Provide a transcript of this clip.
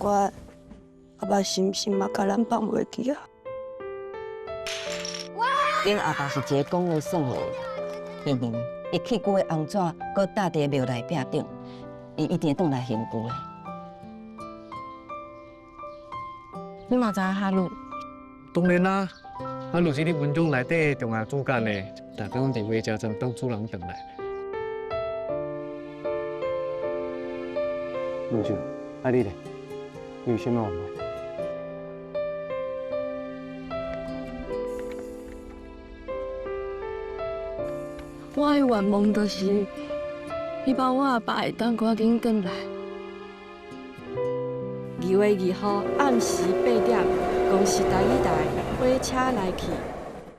我阿爸是毋是嘛共咱放袂記啊？恁阿爸是一個講了算的，嗯哼，伊去舊的紅紙，閣搭佇廟內壁頂，伊一定會轉來還舊的。你嘛知影哈魯？當然啦，哈魯是你文章內底重要主角呢，逐家攏佇火車站等主人轉來。文秀，啊你咧？你有啥物願望？我的願望就是，希望我阿爸會當趕緊轉來。2月2號暗時8點，公視台語台火車來去。